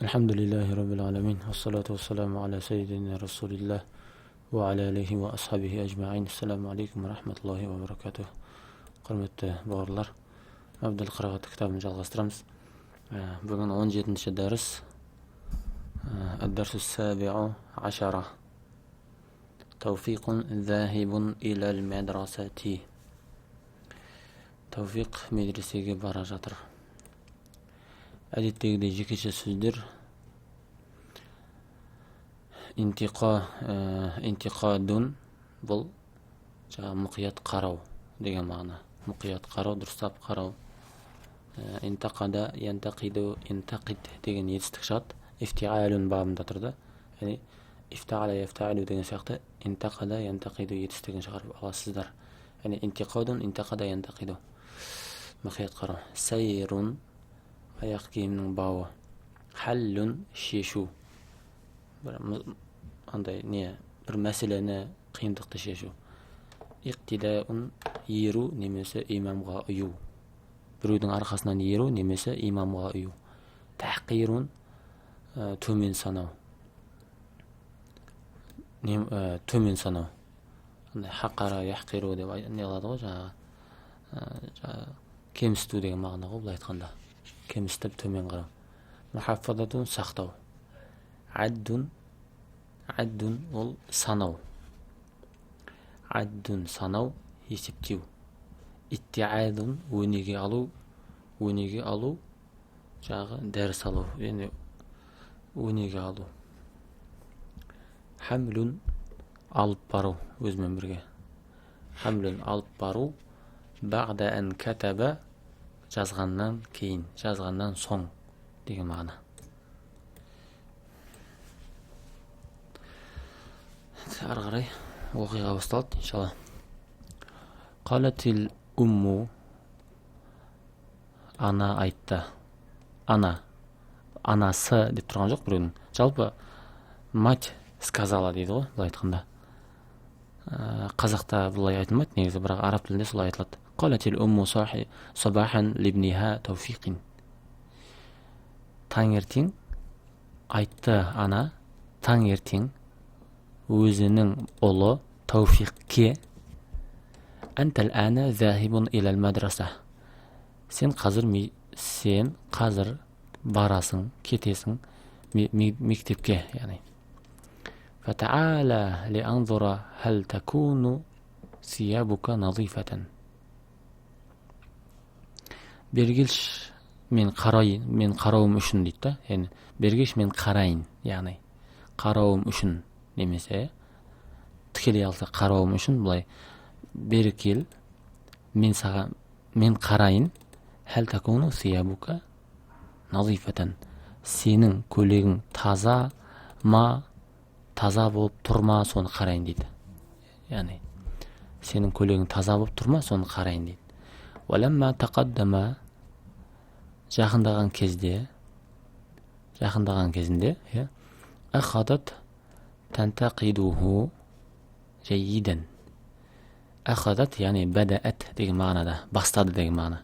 الحمد لله رب العالمين، والصلاة والسلام على سيدنا رسول الله وعلى آله وأصحابه أجمعين. السلام عليكم ورحمة الله وبركاته. Құрметті бауырлар, Мәбдәл қырағаты кітабын жалғастырамыз. Бүгін 17-ші дәріс. الدرس السابع عشر. توفيق ذاهب إلى المدرسة. Тауфиқ медресеге бара жатыр. Әдеттегідей жекеше сөздер. Интиқа, интиқадун, бұл жаңағы мұқият қарау деген мағына. Мұқият қарау, дұрыстап қарау. Интақада, янтақиду, интақид деген етістік шығады. Ифтиалун бабында тұр да. Яғни ифтаала, яфтаалу деген сияқты интақада, янтақиду етістігін шығарып аласыздар. Яғни интиқадун, интақада, янтақиду. Мұқият қарау. Сайрун, аяқ киімнің бауы. Халлун, шешу. Бір андай не, бір мәселені, қиындықты шешу. Иқтидаун, еру немесе имамға ұю. Біреудің арқасынан еру немесе имамға ұю. Тахқирун, төмен санау. Төмен санау. Андай хақара, яхқиру деп не қылады ғой, жаңағы, жаңағы кемсіту деген мағына ғой, былай айтқанда. Кемсітіп төмен қарау. Мухаффазатун, сақтау. Аддун, аддун ол санау. Аддун, санау, есептеу. Иттиадун, өнеге алу, өнеге алу, жаңағы дәріс алу, яғни өнеге алу. Хамлун, алып бару, өзімен бірге. Хамлун, алып бару, бағда ән катаба, жазғаннан кейін, жазғаннан соң деген мағына. Ары қарай оқиға басталады, иншалла. Қалатил умму, ана айтты. Ана, анасы деп тұрған жоқ біреудің. Жалпы мать сказала дейді ғой, былай айтқанда. Қазақта бұлай айтылмайды негізі, бірақ араб тілінде солай айтылады. Қалатил умму сабахан либниха тауфиқин. Таңертең айтты ана, таңертең өзінің ұлы Тауфиқке. Әнтәл әна захибун иләл мадраса. Сен қазір барасың, кетесің мектепке, яғни. Фатаала лианзура хал такуну сиябука назифатан. Бері келші, мен қарайын, мен қарауым үшін дейді да, яғни бері келші, мен қарайын, яғни қарауым үшін немесе тікелей алса қарауым үшін, былай бері кел, мен саған, мен қарайын. Хәл такуну сиябука назифатан. Сенің көйлегің таза ма, таза болып тұр ма, соны қарайын дейді. Яғни сенің көйлегің таза болып тұр ма, соны қарайын дейді. Уаламма тақаддама, жақындаған кезде, жақындаған кезінде, иә, ахадат тантақидуху жайидан. Ахадат, яғни бәдаат деген мағынада, бастады деген мағына.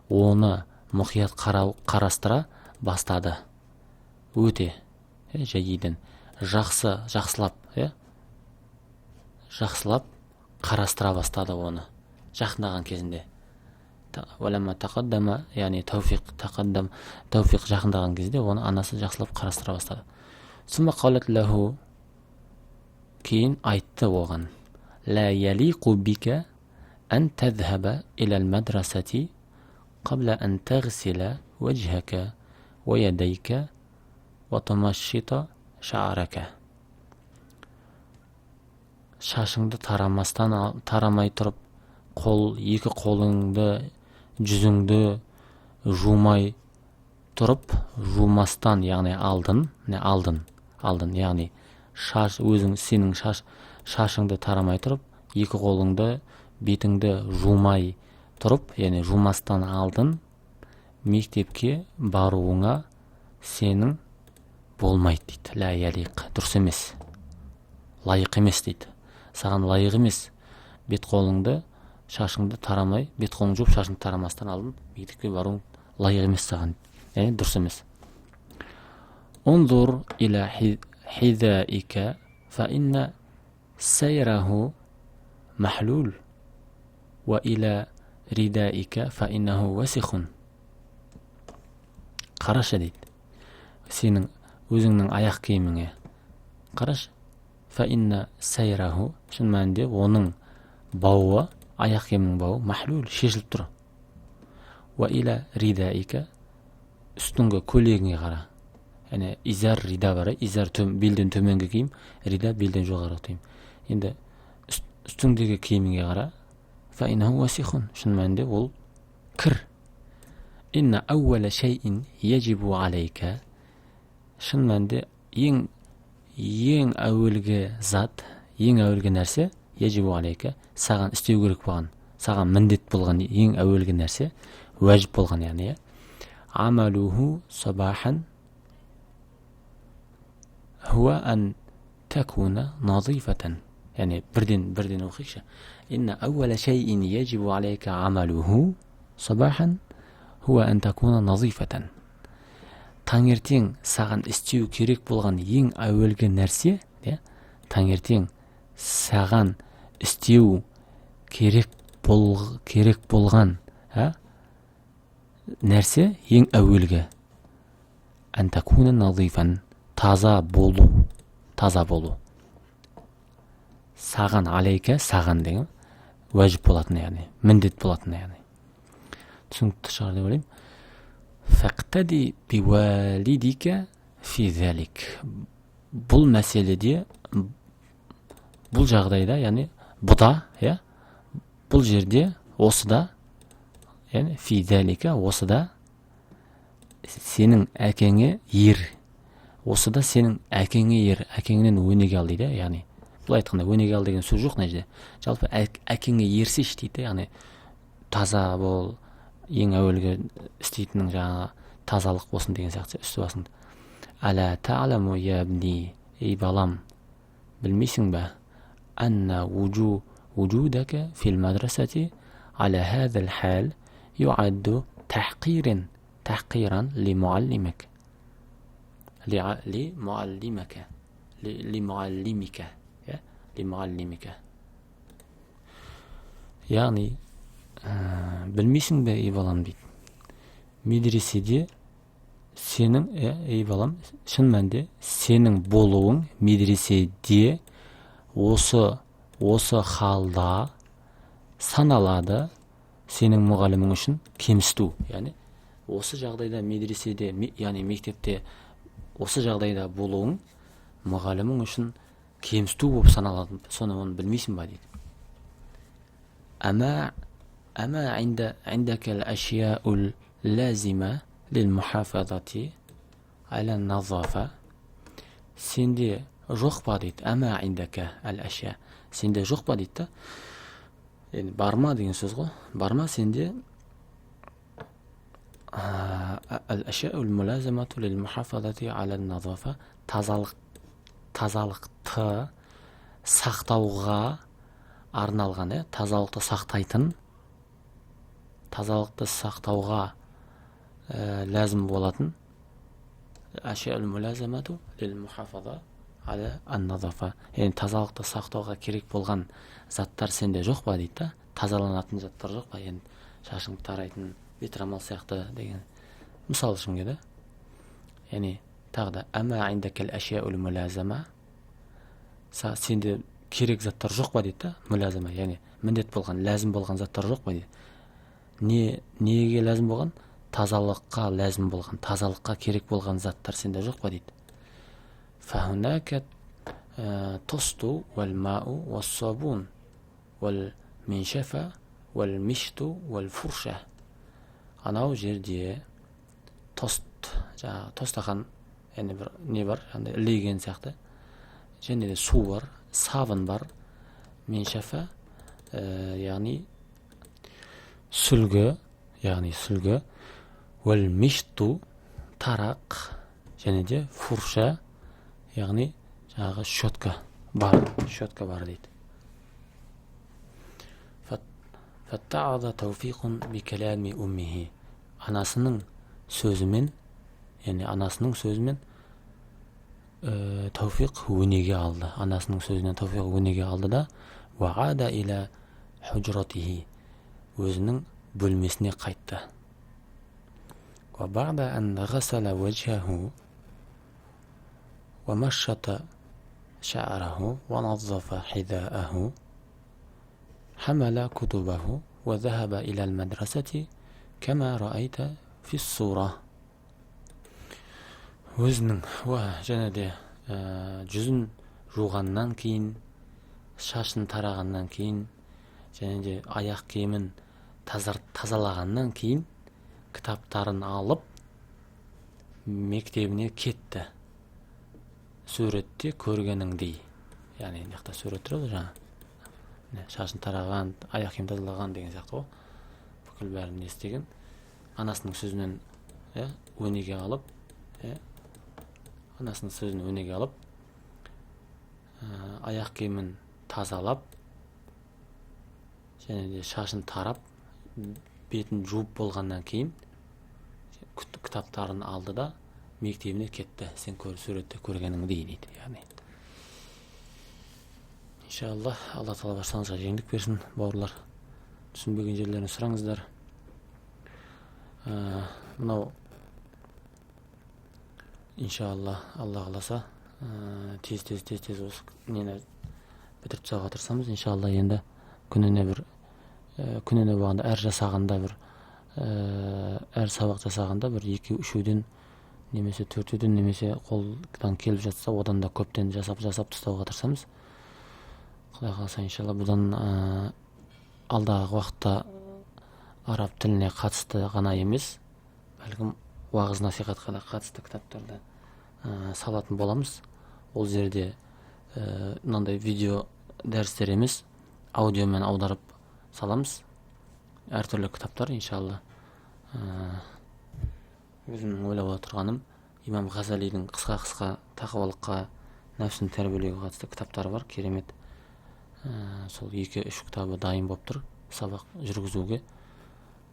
Оны мұқият қарастыра бастады. Өте, иә, жайидан, жақсы, жақсылап, иә, жақсылап қарастыра бастады оны жақындаған кезінде. Уаламма тақаддама, яғни Тауфиқ тақаддам, Тауфиқ жақындаған кезде оны анасы жақсылап қарастыра бастады. Сумма қалат лаху, кейін айтты оған. Ла ялиқу бика ан тадхаба иля ал-мадрасати қабла ан тагсила ваджхака ва ядайка ва тумашшита ша'рака. Шашыңды тарамастан, тарамай тұрып, екі қолыңды, жүзіңді жумай тұрып, жумастан, яғни алдын, не алдын, алдын, яғни шаш, өзің, сенің шашыңды тарамай тұрып, екі қолыңды, бетіңді жумай тұрып, яғни жумастан алдын мектепке баруыңа сенің болмайды дейді. Ля ялиқ, дұрыс емес, лайық емес дейді. Саған лайық емес бет қолыңды, шашыңды тарамай, бет қолыңды жуып, шашыңды тарамастан алдын мектепке баруың лайық емес саған, яғни дұрыс емес. انظر إلى حذائك فإن سيره محلول وإلى ردائك فإنه وسخ. Қарашы дейді, сенің өзіңнің аяқ киіміңе қарашы. فإن سيره, шын мәнінде оның бауы, аяқ киімнің бауы, махлул, шешіліп тұр. وإلى ردائك, үстіңгі көйлегіңе қара. Яғни изар, рида бар, изар белден төменгі киім, рида белден жоғарғы киім. Енді үстіңдегі киіміңе қара. فإنه وسخ, шын мәнінде ол кір. إن أول شيء يجب عليك, шын мәнінде ең әуелгі зат, ең әуелгі нәрсе, يجب عليك, саған істеу керек болған, саған міндет болған ең әуелгі нәрсе, уәжіп болған, яғни عمله صباحا هو أن تكون نظيفة. яғни бірден оқиықшы. إن أول شيء يجب عليك عمله صباحا هو أن تكون نظيفة. Таңертең саған істеу керек болған ең әуелгі нәрсе, иә, таңертең саған істеу керек болған, ә, нәрсе ең әуелгі, أن تكون نظيفا, таза болу, таза болу. Саған, عليك, саған деген уәжіп болатын, яғни міндет болатын, яғни түсінікті шығар деп ойлаймын. فاقتدي بوالدك في ذلك, бұл мәселеде, бұл жағдайда, яғни бұда, иә, бұл жерде, осыда, яғни في ذلك, осыда сенің әкеңе ер, осыда сенің әкеңе ер, әкеңнен өнеге ал дейді. Яғни былай айтқанда, өнеге ал деген сөз жоқ мына жерде, жалпы әкеңе ерсейші дейді. Яғни таза бол, ең әуелгі істейтінің жаңағы тазалық болсын деген сияқты үсті басыңды. ألا تعلم يا ابني, ей балам, білмейсің бе, أن وجودك في المدرسة على هذا الحال يعد تحقيرا لمعلمك لمعلمك لمعلمك لمعلمك. Яғни білмейсің бе, ей балам дейді, медреседе сенің, иә, ей балам, шын мәнінде сенің болуың медреседе осы халда саналады сенің мұғалімің үшін кемсіту. Яғни осы жағдайда медреседе, яғни мектепте осы жағдайда болуың мұғалімің үшін кемсіту болып саналады, соны, оны білмейсің ба дейді. أما عندك الأشياء اللازمة للمحافظة على النظافة, сенде жоқ па дейді. أما عندك الأشياء, сенде жоқ па дейді да, енді бар ма деген сөз ғой. Бар ма сенде الأشياء الملازمة للمحافظة على النظافة, тазалықты сақтауға арналған, иә, тазалықты сақтайтын, тазалықты сақтауға ләзім болатын, الأشياء الملازمة للمحافظة على النظافة, яғни тазалықты сақтауға керек болған заттар сенде жоқ па дейді да. Тазаланатын заттар жоқ па, енді шашыңды тарайтын бет орамал сияқты деген мысал үшін да. Яғни тағы да أما عندك الأشياء الملازمة, сенде керек заттар жоқ па дейді да. ملازمة, яғни міндет болған, ләзім болған заттар жоқ па дейді. Неге ләзім болған? Тазалыққа ләзім болған, тазалыққа керек болған заттар сенде жоқ па дейді. فهناك الطست والماء والصابون والمنشفة والمشط والفرشة. Анау жерде тост, жаңағы тостақан, яғни бір не бар, андай ілеген сияқты, және де су бар, сабын бар, منشفة, яғни сүлгі, яғни сүлгі, والمشط, тарақ, және де فرشة, яғни жаңағы щетка бар, щетка бар дейді. فاتعظ توفيق بكلام أمه, анасының сөзімен, яғни анасының сөзімен. Тауфиқ өнеге алды. Анасының сөзінен Тауфиқ өнеге алды да, уағада иля хужратихи, өзінің бөлмесіне қайтты. Уа бағда ан ғасала ваджхаху уа машшата ша'раху уа наззафа хидааху хамала кутубаху уа захаба иля ал-мадрасати кама раайта фи ссура. Өзінің және де жүзін жуғаннан кейін, шашын тарағаннан кейін, және де аяқ киімін тазалағаннан кейін кітаптарын алып мектебіне кетті. Суретте көргеніңдей. Яғни мына жақта сурет тұр ғой жаңа. Міне, шашын тараған, аяқ киім тазалаған деген сияқты ғой. Бүкіл бәрін не істеген. Анасының сөзінен өнеге алып, анасының сөзін өнеге алып, аяқ киімін тазалап, және де шашын тарап, бетін жуып болғаннан кейін кітаптарын алды да мектебіне кетті. Сен суретте көргеніңдей дейді. Яғни иншалла Алла тағала баршаңызға жеңілдік берсін, бауырлар. Түсінбеген жерлерін сұраңыздар. Мынау иншалла Алла қаласа, тез тез тез тез осы нені бітіріп тастауға тырысамыз иншалла. Енді күніне бір, күніне болғанда әр жасағанда бір, әр сабақ жасағанда бір екі үшеуден немесе төртеуден, немесе қолдан келіп жатса одан да көптен жасап жасап тастауға тырысамыз. Құдай қаласа иншалла бұдан алдағы уақытта араб тіліне қатысты ғана емес, бәлкім уағыз насихатқа да қатысты кітаптарды салатын боламыз. Ол жерде мынандай видео дәрістер емес, аудиомен аударып саламыз әртүрлі кітаптар иншалла. Өзімнің ойлап отырғаным, имам Ғазалидің қысқа-қысқа тақуалыққа, нәпсіні тәрбиелеуге қатысты кітаптары бар, керемет. Сол 2-3 кітабы дайын болып тұр сабақ жүргізуге.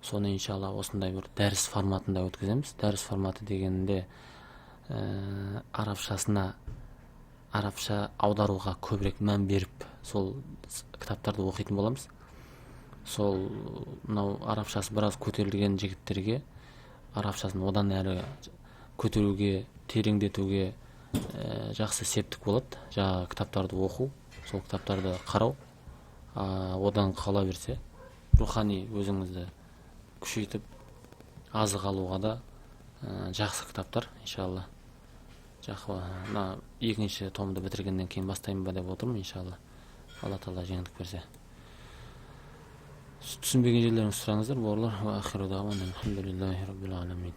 Соны иншалла осындай бір дәріс форматында өткіземіз. Дәріс форматы дегенде арабшасына, арабша аударуға көбірек мән беріп, сол кітаптарды оқитын боламыз. Сол мынау арабшасы біраз көтерілген жігіттерге арабшасын одан әрі көтеруге, тереңдетуге жақсы септік болады. Жаңағы кітаптарды оқу, сол кітаптарды қарау, одан қала берсе рухани өзіңізді күшейтіп азық алуға да жақсы кітаптар иншалла. Мына екінші томды бітіргеннен кейін бастаймын ба деп отырмын иншалла. Алла тағала жеңілдік берсе. Түсінбеген жерлеріңізді сұраңыздар, бауырлар. Уа ахиру дауана алхамдулиллахи раббил аламин.